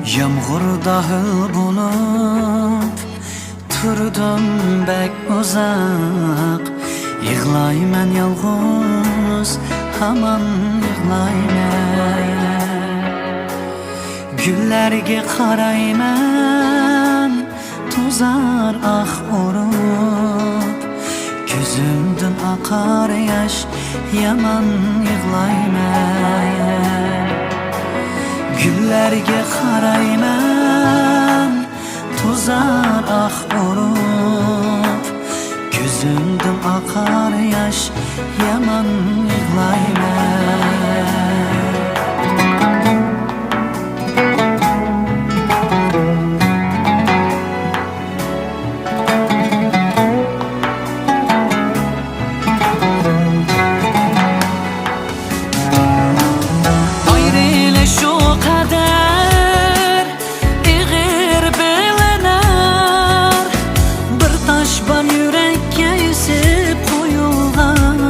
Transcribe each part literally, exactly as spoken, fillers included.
يامغۇردا ھۆل بولۇپ تۇردۇم بەك ئۇزاق، يىغلايمەن يالغۇز، ھامان يىغلايمەن. گۈللەرگە قارايمەن، توزار ئاھ ئۇرۇپ، كۆزۈمدىن ئاقار ياش، يامان يىغلايمەن. گۈللەرگە قارايمەن، توزار ئاھ ئۇرۇپ، كۆزۈمدىن ئاقار ياش، يامان يىغلايمەن. ئايرىلىش شۇ قەدەر ئېغىر بىلىنەر، بىر تاش بار يۈرەككە ئېسىپ قويۇلغان.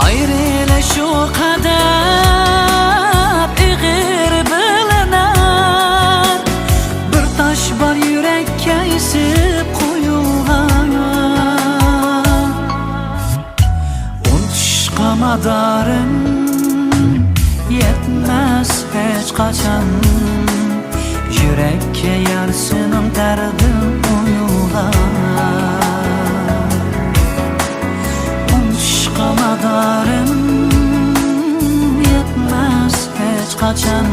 ئايرىلىش شۇ قەدەر ئېغىر بىلىنەر، بىر تاش بار يۈرەككە ئېسىپ قويۇلغان. ئۇنتۇشقا مادارىم يەتمەس ھېچقاچان، يۈرەككە يار سېنىڭ دەردىڭ ئويۇلغان. ئۇنتۇشقا مادارىم يەتمەس ھېچقاچان،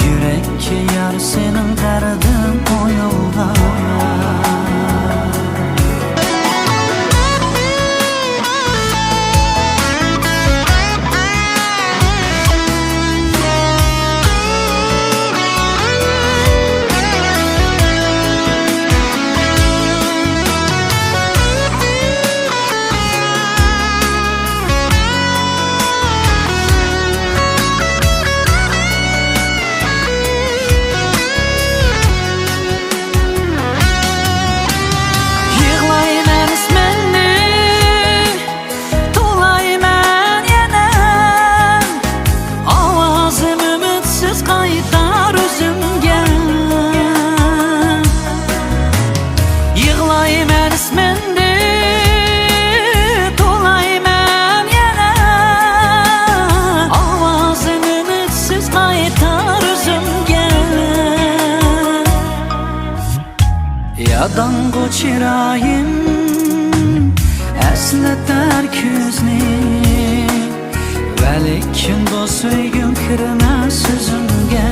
يۈرەككە يار سېنىڭ دەردىڭ ئويۇلغان. يىغلايمەن ئىسمىڭنى، توۋلايمەن يەنە، ئاۋازىم ئۈمىدسىز قايتار ئۆزۈمگە. يىغلايمەن ئىسمىڭنى، توۋلايمەن يەنە، ئاۋازىم ئۈمىدسىز قايتار ئۆزۈمگە. ياداڭغۇ چىرايىم ئەسلىتەر كۈزنى، ۋەلىكىن بۇ سۆيگۈم كىرمەس سۆزۈمگە.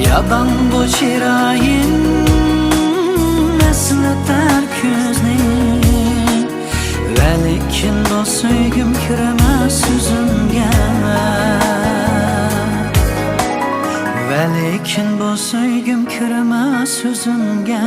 ياداڭغۇ چىرايىم ئەسلىتەر كۈزنى، ۋەلىكىن بۇ سۆيگۈم كىرمەس سۆزۈمگە. ۋەلىكىن بۇ سۆيگۈم كىرمەس سۆزۈمگە.